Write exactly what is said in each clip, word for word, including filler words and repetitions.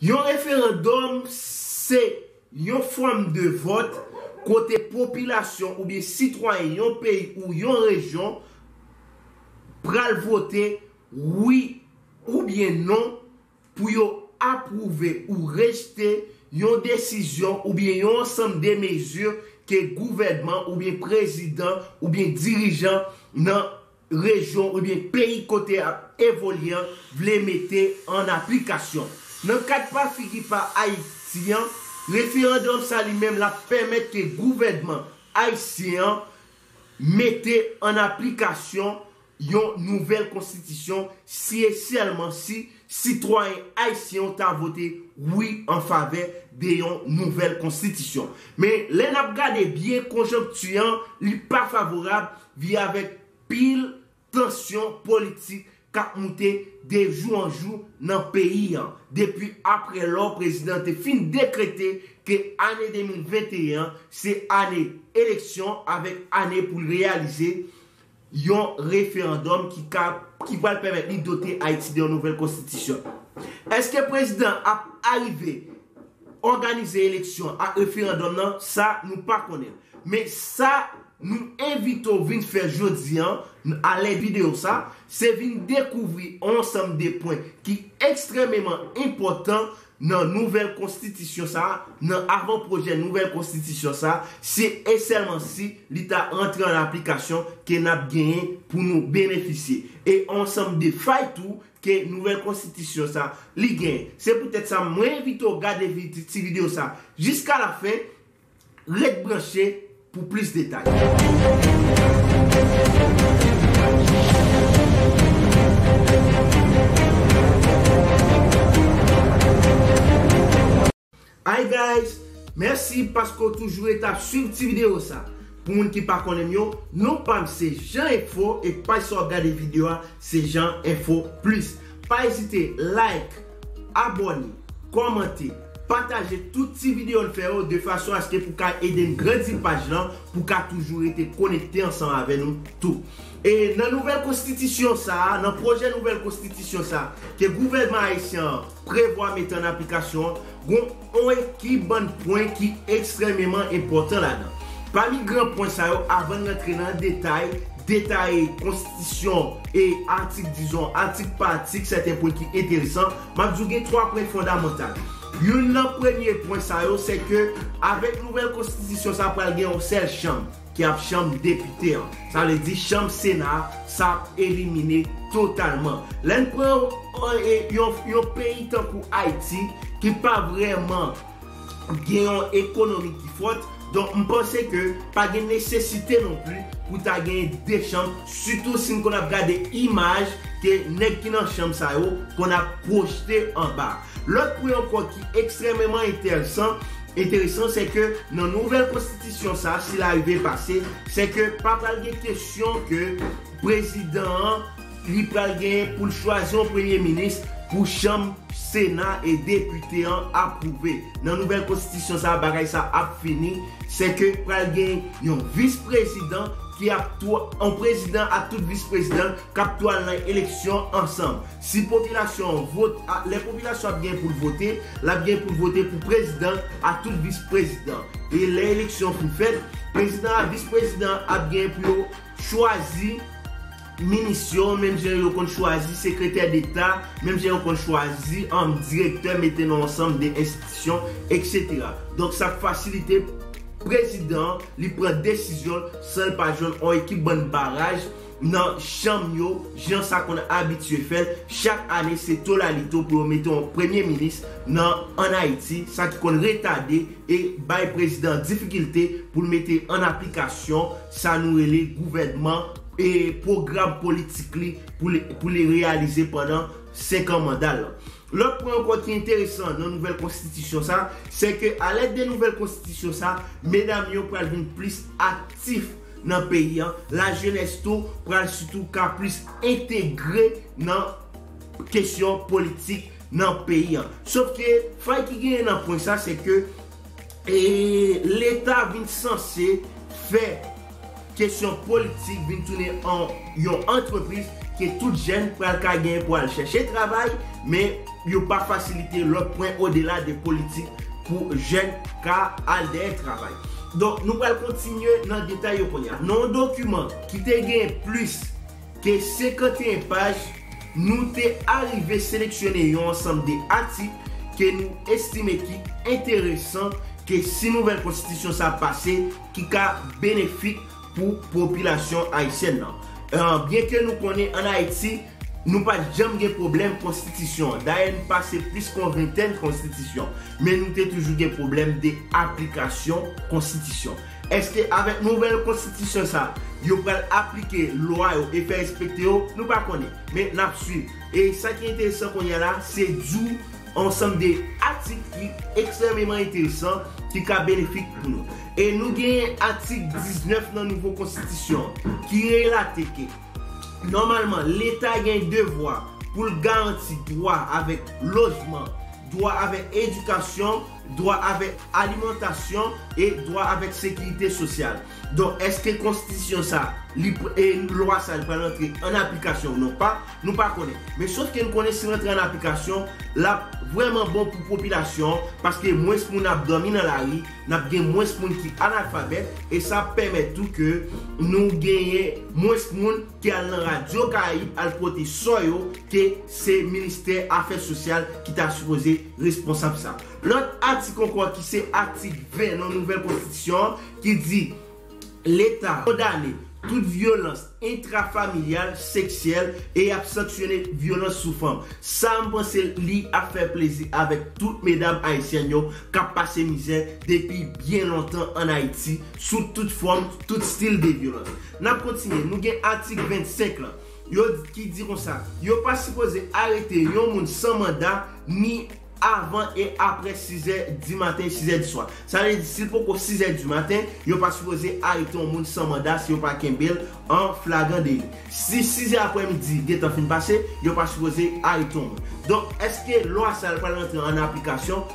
Yon referandòm se yon fòm de vòt kote popilasyon oubyen sitwayen yon peyi ou yon rejyon pral vote wi oubyen non pou yo apwouve ou rejte yon desizyon oubyen yon ansanm de mezi ke gouvènman oubyen prezidan oubyen dirijan nan rejyon oubyen peyi kote ap evolye an vle mete an aplikasyon. Nan kad pa figi pa Ayiti an, referandòm sa li menm l ap pèmèt ke gouvènman ayisyen an mete an aplikasyon yon nouvèl konstitisyon si e sèlman si sitwayen ayisyen yo ta vote wi an favè de yon nouvèl konstitisyon. Men lè n ap gade byen konjonkti an, li pa favorab vi avèk pil tansyon politik k ap moute de jou an jou nan peyi an. Depi aprè lò prezidan te fin dekrete ke ane de mil venteyen an se ane eleksyon avèk ane pou l reyalize yon referandòm ki ka, ki pral pèmèt li dote Ayiti de yon nouvèl konstitisyon. Èske prezidan ap arive òganize eleksyon ak referandòm nan? Sa nou pa konnen. Men sa nou envite w vin fè jodi an, alè videyo sa, se vin dekouvri yon ansanm de pwen ki ekstrèmeman enpòtan nan nouvèl konstitisyon sa, nan avan pwojè nouvèl konstitisyon sa, si e sèlman si li ta rantre an aplikasyon ke n ap genyen pou nou benefisye. E ansanm de fay tou ke nouvèl konstitisyon sa li genyen. Se poutèt sa mwen envite w gade vi-, ti videyo sa jiska lafen. Ret branche pou plis detay. Hi guys, mèsi paske w toujou rete ap swiv ti videyo sa. Pou moun ki pa konnen m yo, non pa m se Jean Info e paj sa w ap gade videyo a se Jean Info Plus. Pa ezite like, abòne, kòmante, pataje tout ti videyo n fè yo de fason aske pou ka ede n grandi paj lan, pou ka toujou rete konekte ansanm avè nou tou. E nan nouvèl konstitisyon sa a, nan pwojè nouvèl konstitisyon sa a, ke gouvènman ayisyen an prevwa mete an aplikasyon an, gon yon ekip bann pwen ki ekstrèmeman enpòtan ladan. Pami gran pwen sa yo, avan n rantre nan detay, detaye konstitisyon e atik, dizon, atik pa atik, sèten pwen ki enteresan, m ap di w gen twa pwen fondamantal. Youn nan premye pwen sa yo, se ke avèk nouvèl konstitisyon sa pral gen yon sèl chanm, ki ap chanm depite an. Sa vle di chanm Sena a, sa ap elimine totalman. Lè n pran, e, yon, yon peyi tankou Ayiti, ki pa vrèman gen yon ekonomi ki fòt, donk m panse ke pa gen nesesite non pli pou ta gen de chanm, sitou si n konn ap gade imaj ke nèg ki nan chanm sa yo konn ap pwojte anba. Lòt pwen ankò ki ekstrèmeman enteresan, enteresan, se ke nan nouvèl konstitisyon sa, si l arive pase, se ke pa pral gen kesyon ke prezidan an, li pral gen pou l chwazi yon premye minis pou chanm Sena e depite an apwouve. Nan nouvèl konstitisyon sa, bagay sa ap fini, se ke pral gen yon vis prezidan ki ap tou, yon prezidan ak tout vis prezidan k ap tou al nan eleksyon ansanm. Si popilasyon an vot, a, lè popilasyon ap gen pou l vote, l ap gen pou l vote pou prezidan ak tout vis prezidan. E lè eleksyon fin fèt, prezidan ak vis prezidan ap gen pou yo chwazi minis yo, menm jan yo konn chwazi sekretè deta, menm jan yo konn chwazi, um, direktè, mete nan yon ansanm de enstitisyon, etsetera. Donk, sa ap fasilite prezidan an, li pran desizyon l san l pa jwenn yon ekip bann baraj nan chanm yo, jan sa konn abitye fè l. Chak ane, se tolalito pou yo mete yon premye minis nan, ann Ayiti, sa ki konn retade e bay prezidan an difikilte pou l mete an aplikasyon sa nou rele gouvènman e pwogram politik li pou li, pou li reyalize pandan senk an manda l lan. Lòt pwen ankò ki enteresan nan nouvèl konstitisyon sa, se ke alèd de nouvèl konstitisyon sa, medam yo pral vin plis aktif nan peyi an, lajenès tou pral sitou ka plis entegre nan kesyon politik nan peyi an. Sof ke fay ki genyen nan pwen sa, se ke e Leta vin sanse fè kesyon politik vin tounen an yon antrepriz ke tout jèn pral ka genyen pou al chèche travay, men yo pa fasilite lòt pwen odela de politik pou jèn ka al dèyè travay. Donk, nou pral kontinye nan detay yo kounye a. Nan yon dokiman ki te gen plis ke senkanteyen paj, nou te arive seleksyone yon ansanm de atik ke nou estime ki enteresan ke si nouvèl konstitisyon sa pase, ki ka benefik pou popilasyon ayisyèn nan. Byenke nou konnen ann Ayiti, nou pa t janm gen pwoblèm konstitisyon. Dayè, nou pase plis ke yon ventèn konstitisyon, men nou te toujou gen pwoblèm de aplikasyon konstitisyon. Èske avèk nouvèl konstitisyon sa, yo pral aplike lwa yo e fè respekte yo? Nou pa konnen, men n ap swiv. E sa ki enteresan kounye a la, se di w ansanm de atik ki ekstrèmeman enteresan, ki ka benefik pou nou. E nou genyen atik diznèf nan nouvo konstitisyon ki relate ke nòmalman Leta gen devwa pou l garanti dwa avèk lojman, dwa avèk edikasyon, dwa avèk alimantasyon e dwa avèk sekirite sosyal. Donk, èske konstitisyon sa, li, e lwa sa, li pral antre an aplikasyon ou non pa, nou pa konnen. Men sof ke n konnen si l antre an aplikasyon, l ap vrèman bon pou popilasyon an, paske mwens moun ap dòmi nan lari, n ap gen mwens moun ki analfabèt, e sa ap pèmèt tou ke nou genyen mwens moun ki al nan Radyo Karayib al pote sò yo, ke se ministè afè sosyal ki ta sipoze responsab sa. Lòt atik ankò ki se atik ven nan nouvèl konstitisyon an ki di Leta kondane tout vyolans entrafamilyal, seksyèl e y ap sanksyone vyolans sou fanm. Sa, m panse li ap fè plezi avèk tout medam ayisyèn yo k ap pase mizè depi byen lontan ann Ayiti, sou tout fòm, tout stil de vyolans. N ap kontinye, nou gen atik vennsenk lan. Yo ki di konsa, yo pa sipoze arete yon moun san manda, ni avan e aprè sizè di maten, sizè di swa. Sa vle di, si l poko sizè di maten, yo pa sipoze arete yon moun san manda si yo pa kenbe l an flagran deli. Si sizè aprèmidi gentan fin pase, yo pa sipoze arete yon moun. Donk, èske lwa sa a pral rantre an aplikasyon?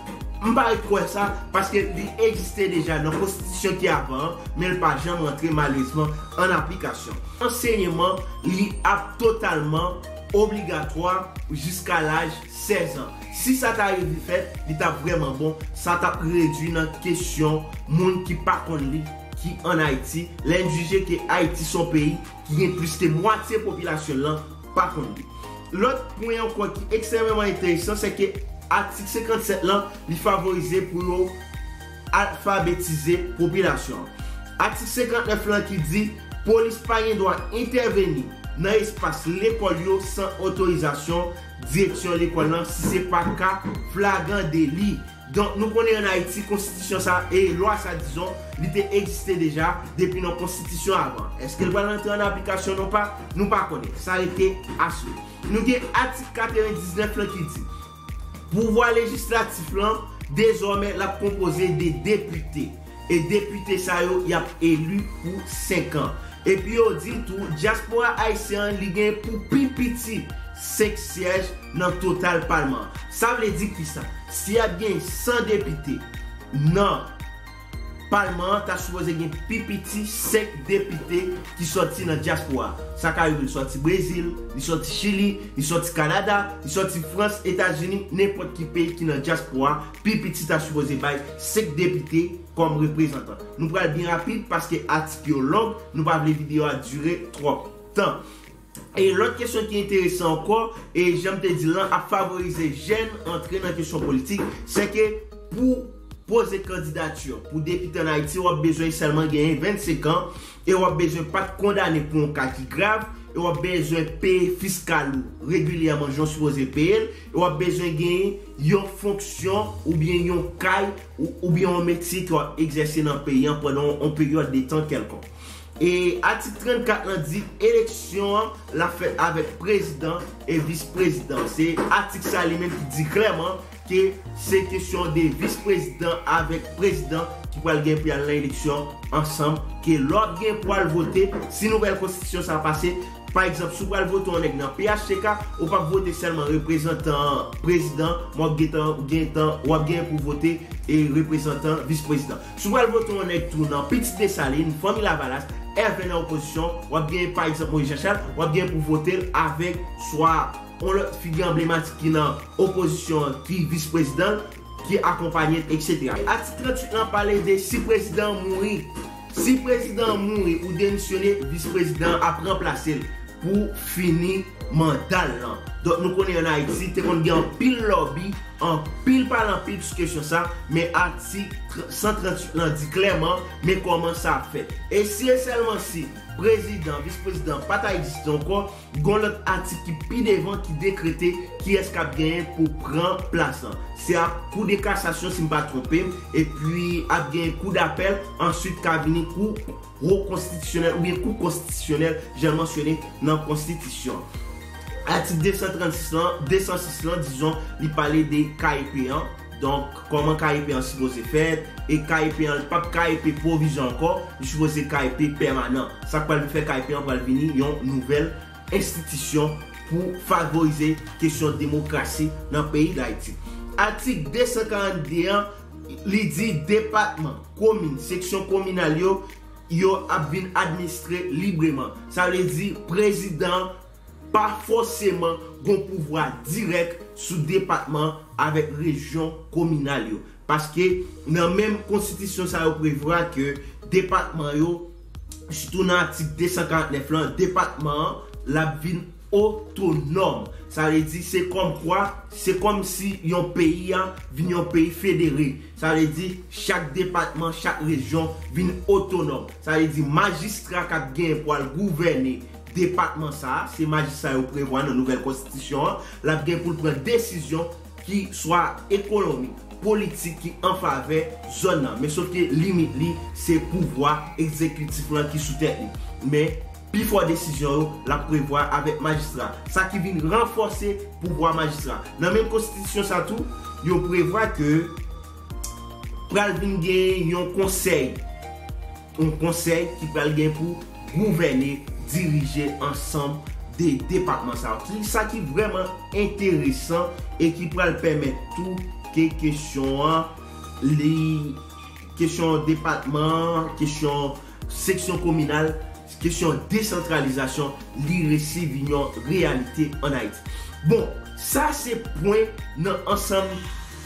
M pa ret kwè sa, paske li egziste deja nan konstitisyon ki avan an, men l pa janm rantre, malerezman, an aplikasyon. Ansèyman, li ap totalman obligatwa jiska laj sèz an. Si sa ta rive fèt, li t ap vrèman bon, sa t ap redui nan kesyon moun ki pa konn li ki ann Ayiti, lè n jije ke Ayiti se yon peyi ki gen plis ke mwatye popilasyon l lan pa konn li. Lòt pwen ankò ki ekstrèmeman enteresan, se ke atik senkannsèt lan, li favorize pou yo alfabetize popilasyon an. Atik senkantnèf lan ki di, polis pa gen dwa entèveni nan espas lekòl yo san otorizasyon direksyon lekòl lan, si se pa ka flagran deli. Donk, nou konnen ann Ayiti, konstitisyon sa, e lwa sa, dizon, li te egziste deja depi nan konstitisyon avan. Èske l pral rantre an aplikasyon non pa? Nou pa konnen. Sa rete a swiv. Nou gen atik katrevendiznèf lan ki di, pouvwa lejislatif lan, dezòmè, l ap konpoze de depite. E depite sa yo, y ap eli pou senk an. Epi yo di l tou, dyaspora ayisyen an, li gen pou pi piti senk syèj nan total palman an. Sa vle di kisa? Si y ap gen san depite nan palman an, ta sipoze gen pi piti senk depite ki sòti nan dyaspora. Sa ka rive l sòti Brezil, li sòti Chili, li sòti Kanada, li sòti Frans, Etazini, nenpòt ki peyi ki nan dyaspora, pi piti ta sipoze bay senk depite kòm reprezantan. Nou pral byen rapid paske atik yo long, nou pa vle videyo a dire twòp tan. E lòt kesyon ki enteresan ankò, e jan m te di l lan, ap favorize jèn antre nan kesyon politik, se ke pou poze kandidati pou depite ann Ayiti, w ap bezwen sèlman genyen vennsenk an, e w ap bezwen pa t kondane pou yon ka ki grav, e w ap bezwen peye fiskal ou regilyèman jan w sipoze peye l, e w ap bezwen genyen yon fonksyon oubyen yon kay ou, oubyen yon metye ke w ap egzèse nan peyi an pandan yon, yon peryòd de tan kèlkonk. E atik trannkat lan di eleksyon an l ap fèt avèk prezidan e vis prezidan. Se atik sa li menm ki di klèman ke se kesyon de vis prezidan avèk prezidan ki pral gen pou y al nan eleksyon ansanm, ke lè w ap gen pou al vote, si nouvèl konstitisyon sa pase, pa egzanp, si w pral vote yon nèg nan P H T K, ou p ap vote sèlman reprezantan prezidan, men w ap gentan, gentan, w ap gen pou vote e reprezantan vis prezidan. Si w pral vote yon nèg tou nan Pitit Desalin, Fanmi Lavalas, Èvè nan opozisyon, w ap gen, pa egzanp, Moyiz Janchal, w ap gen pou vote l avèk swa yon lòt figi anblematik ki nan opozisyon an, ki vis prezidan, ki akonpanye l, etsetera. Atik tranntuit lan pale de si prezidan an mouri. Si prezidan an mouri ou demisyone, vis prezidan an ap ranplase l pou fini manda l lan. Donk, nou konnen ann Ayiti, te konn gen anpil lòbi, anpil pale anpil sou kesyon sa, men atik san tranntuit lan di klèman men kòman sa ap fèt. E si e sèlman si prezidan, vis prezidan pa ta egziste ankò, gen yon lòt atik ki pi devan ki dekrete kiyès k ap genyen pou pran plas lan. Se ap kou de kasasyon, si m pa twonpe m, epi ap genyen kou dapèl, answit ka vini kou wo konstitisyonèl oubyen kou konstitisyonèl, jan l mansyone nan konstitisyon. Atik de san trannsis lan, de san sis lan, dizon, li pale de K E P an. Donk, kòman K E P an sipoze fèt, e K E P an, li p ap K E P pwovizwa ankò, li sipoze K E P pèmanan. Sa k pral fè K E P an pral vini yon nouvèl enstitisyon pou favorize kesyon demokrasi nan peyi Dayiti. Atik de san karannde an, li di depatman, komin, seksyon kominal yo, yo ap vin administre libreman. Sa vle di prezidan pa fòseman gon pouvwa dirèk sou depatman avèk rejyon kominal yo. Paske nan menm konstitisyon sa yo prevwa ke depatman yo, sitou nan atik de san karant nèf lan, depatman an l ap vin otonòm. Sa vle di se kòmkwa, se kòmsi yon peyi a vin yon peyi federe. Sa vle di chak depatman, chak rejyon vin otonòm. Sa vle di majistra k ap genyen pou al gouvène depatman sa a, se majistra yo prevwa nan nouvèl konstitisyon an, l ap gen pou l pran desizyon ki swa ekonomik, politik ki an favè zòn nan. Men sofke limit li, se pouvwa egzekitif lan ki sou tèt li. Men pifò desizyon yo, l ap prevwa avèk majistra. Sa ki vin ranfòse pouvwa majistra. Nan menm konstitisyon sa tou, yo prevwa ke pral vin gen yon konsèy. Yon konsèy ki pral gen pou gouvène, dirije ansanm de depatman sa yo. Ki, sa ki vrèman enteresan e ki pral pèmèt tou ke kesyon an, li, kesyon depatman, kesyon seksyon kominal, kesyon desantralizasyon, li resi vin yon reyalite ann Ayiti. Bon, sa se pwen nan ansanm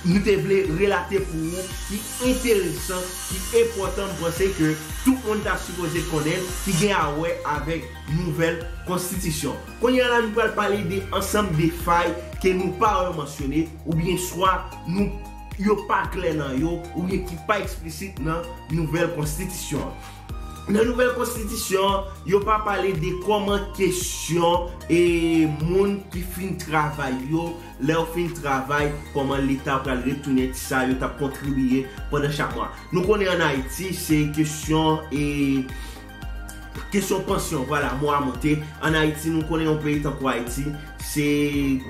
nou te vle relate pou ou ki enteresan, ki enpòtan, m panse ke tout moun ta sipoze konnen l, ki gen a wè avèk nouvèl konstitisyon. Kounye a la, nou pral pale de ansanm de fay ke nou pa wè mansyone, oubyen swa nou, yo pa klè nan yo, oubyen ki pa eksplisit nan nouvèl konstitisyon an. Nan nouvèl konstitisyon an, yo pa pale de kòman kesyon e moun ki fin travay yo, lè yo fin travay, kòman Leta pral retounen ti sa yo t ap kontribiye pandan chak mwa. Nou konnen ann Ayiti, se kesyon e kesyon pansyon, vwala, mo a monte. Ann Ayiti, nou konnen yon peyi tankou Ayiti, se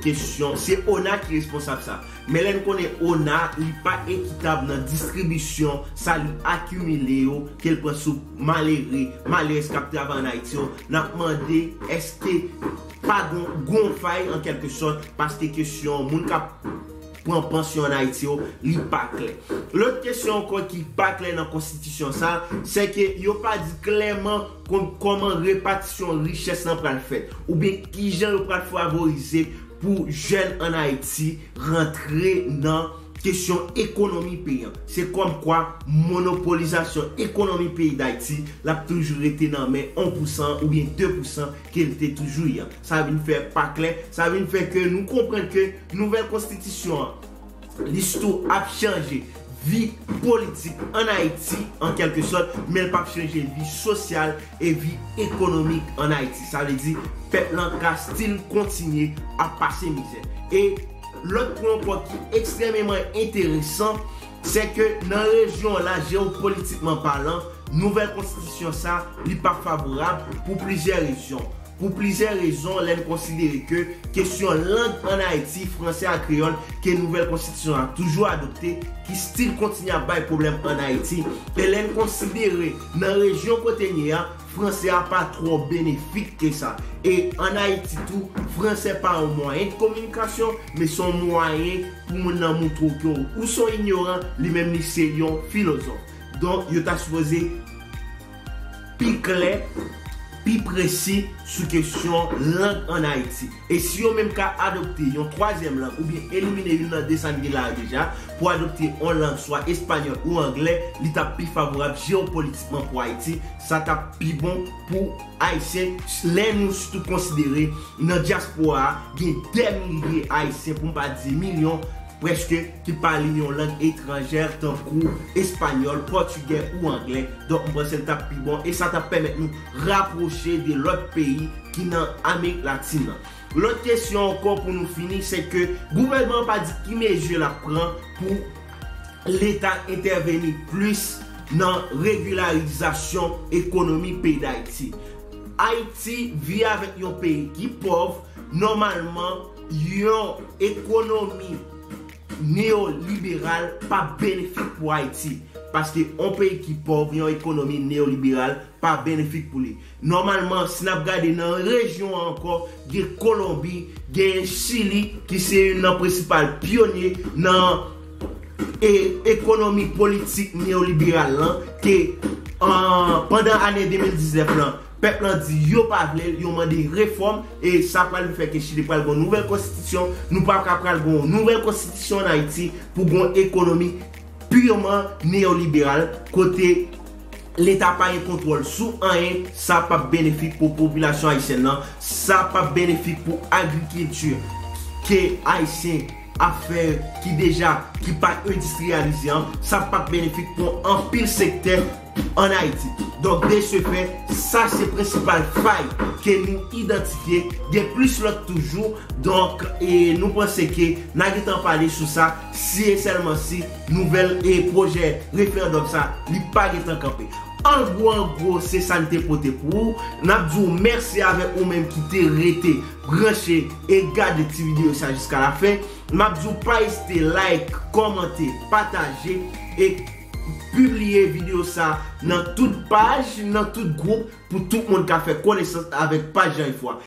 kesyon, se ona ki responsab sa. Men lè n konnen ona, li pa ekitab nan distribisyon sa li akimile yo, ke l pran sou malere, malerèz k ap travay ann Ayiti yo, n ap mande èske pa gon, gon fay, an kèlke sòt, paske kesyon moun k ap pran pansyon ann Ayiti yo, li pa klè. Lòt kesyon ankò ki pa klè nan konstitisyon sa, se ke yo pa di klèman kòm, kòman repatisyon richès lan pral fèt, oubyen kijan yo pral favorize pou jèn ann Ayiti rantre nan kesyon ekonomi peyi an. Se kòmkwa monopolizasyon ekonomi peyi Dayiti, l ap toujou rete nan men yon pousan oubyen de pousan ke l te toujou ye a. Sa vin fè pa klè, sa vin fè ke nou konprann ke nouvèl konstitisyon an, li sitou ap chanje vi politik ann Ayiti, an kèlke sòt, men l p ap chanje vi sosyal e vi ekonomik ann Ayiti. Sa vle di, pèp lan ka still kontinye ap pase mizè. E lòt pwen ankò ki ekstrèmeman enteresan, se ke nan rejyon an la, jewopolitikman palan, nouvèl konstitisyon sa, li pa favorab pou plizyè rezon. Pou plizyè rezon, lè n konsidere ke kesyon lang ann Ayiti, fransè ak kreyòl, ke nouvèl konstitisyon an toujou adopte, ki still kontinye ap bay pwoblèm ann Ayiti. E lè n konsidere nan rejyon kote n ye a, fransè a pa twò benefik ke sa. E ann Ayiti tou, fransè pa yon mwayen de kominikasyon, men se yon mwayen pou moun nan moutre w ke w, ou se yon inyoran, li menm li se yon filozòf. Donk, yo ta sipoze pi klè pi presi sou kesyon lang ann Ayiti. E si yo menm ka adopte yon twazyèm lang oubyen elimine youn nan de sa n gen la yo deja, pou adopte yon lang swa espanyòl ou anglè, li t ap pi favorab jewopolitikman pou Ayiti. Sa t ap pi bon pou Ayisyen, lè nou sitou konsidere nan dyaspora a, gen dè milye Ayisyen, pou m pa di milyon, prèske, ki pale yon lang etranjè tankou espanyòl, pòtigè ou anglè. Donk, m panse l t ap pi bon e sa t ap pèmèt nou rapwoche de lòt peyi ki nan Amerik Latin nan. Lòt kesyon ankò pou nou fini, se ke gouvènman an pa di ki mezi l ap pran pou Leta entèveni plis nan regilarizasyon ekonomi peyi Dayiti. Ayiti viv avèk yon peyi ki pòv, nòmalman, yon ekonomi neyoliberal pa benefik pou Ayiti. Paske yon peyi ki pòv, yon ekonomi neyoliberal pa benefik pou li. Nòmalman, si n ap gade nan rejyon an ankò, gen Kolonbi, gen Chili, ki se youn nan prensipal pyonye nan e, ekonomi politik neyoliberal lan, ke an, pandan ane de mil diznèf lan, pèp lan di yo pa vle l, yo mande refòm, e sa pral fè ke Chili pral gen yon nouvèl konstitisyon, nou pa ka pral gen yon nouvèl konstitisyon ann Ayiti pou gen yon ekonomi piman neyoliberal, kote Leta pa gen kontwòl sou anyen, sa p ap benefik pou popilasyon ayisyèn nan, sa p ap benefik pou agrikilti ke Ayisyen ap fè ki deja, ki pa endistriyalize an, sa p ap benefik pou anpil sektè ann Ayiti. Donk, de ce fait, sa se prensipal fay ke nou idantifye, gen plis lòt toujou. Donk, e nou panse ke n a gentan pale sou sa, si e sèlman si nouvèl e pwojè referandòm sa, li pa gentan kanpe. An gwo, an gwo, se sa n te pote pou ou. N ap di w mèsi avèk ou menm ki te rete branche e gade ti videyo sa jiska la fen. M ap di w pa ezite like, kòmante, pataje e pibliye videyo sa nan tout paj, nan tout gwoup, pou tout moun ka fè konesans avèk paj Jan Efwa.